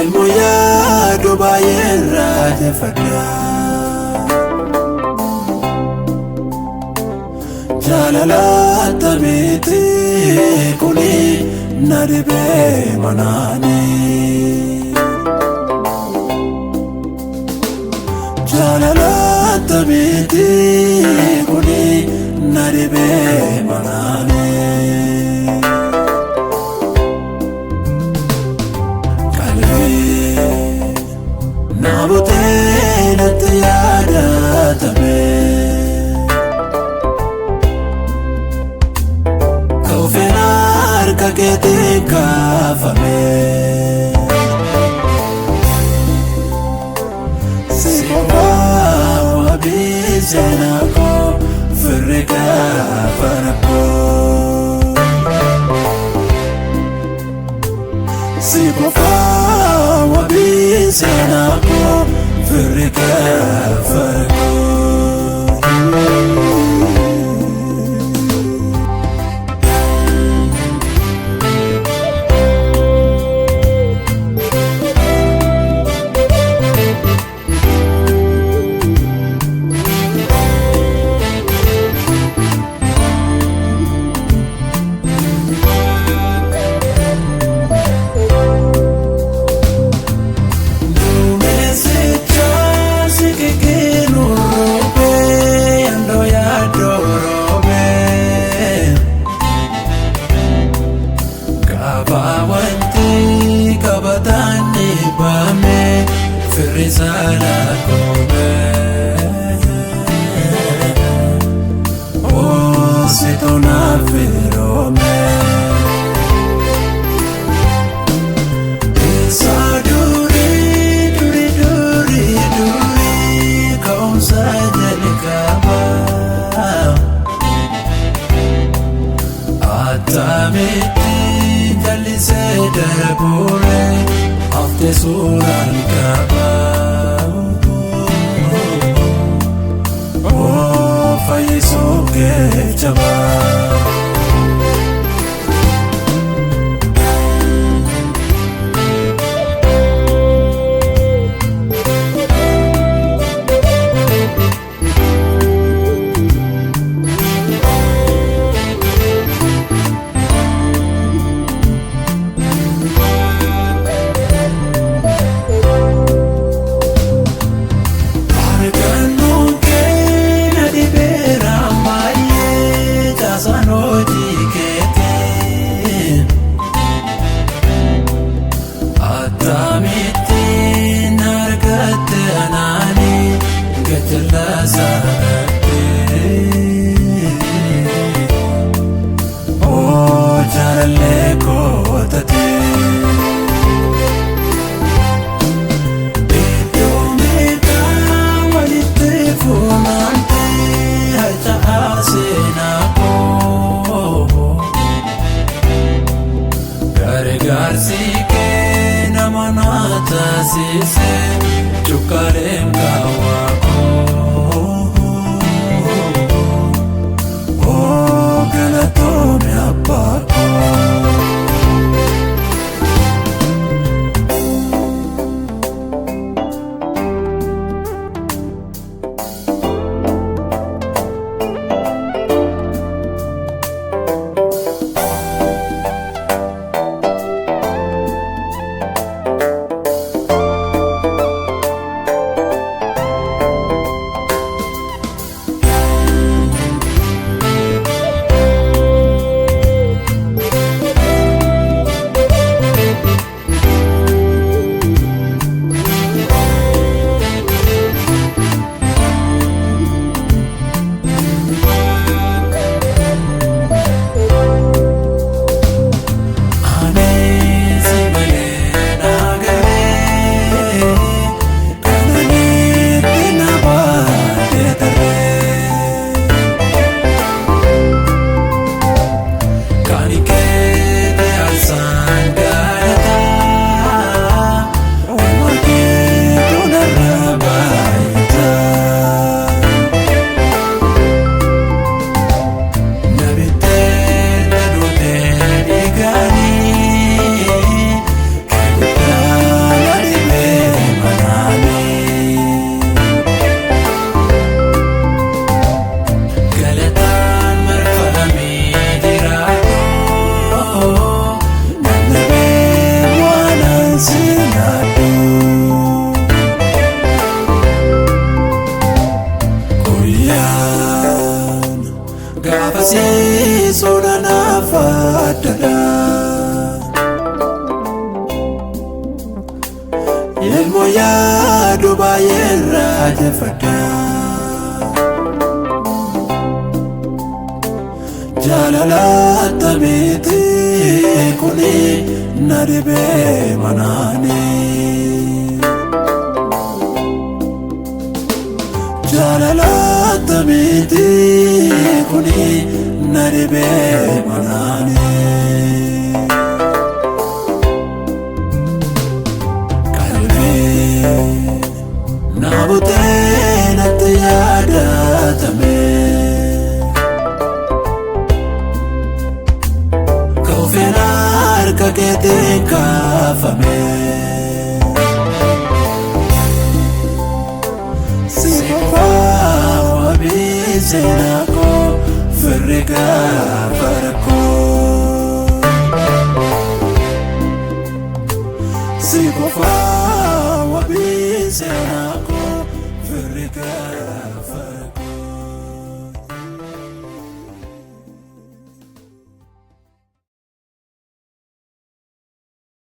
Ilmu yaadu baay'een raajeffadha. Jaalala attamiiti kuni na dhibee manaani. Jaalala attamiiti kuni na dhibee manaani. Qalbii na butee natti yaadatame. Koofeen harka keetiin kaafame. Si qofaa wabii seenaa koo firri gaafa rakkoo. Si qofaa wabii seenaa koo firri gaafa rakkoo. Duumessicha si kikilu roobee yandoo yaadoo roobee. Gaafa wanti qabataan ni baame firri saala koomee. Oositu naaf firoome. Isa durii durii durii durii ka'umsa jalqaba. Attamitti jallisee darbuure hafte suuraan qaba. Oo fayyisuu kee jabaa. Argannoo kee na dhibeera baay'ee taasaan hojii keetii. Attamitti na argatte anaani gajjallaa saarate. Oo jaalallee kootate. Iddoo meeqaa walitti funaantee harca'a seenaa koo. Gargaarsi kee nama na taasise cuqqaaleen kaawwaa koo. Oo galatoome abbaa koo. Ilmoo yaadu baay'ee raajeffadha. Jaalala attamiiti kuni na dhibee manaani. Jaalala attamiiti kuni na dhibee manaani. Qalbii na butee natti yaadatame. Koofeen harka keetiin kaafame. Si qofaa wabii seenaa koo firri gaafa rakkoo. Si qofaa wabii seenaa koo firri gaafa.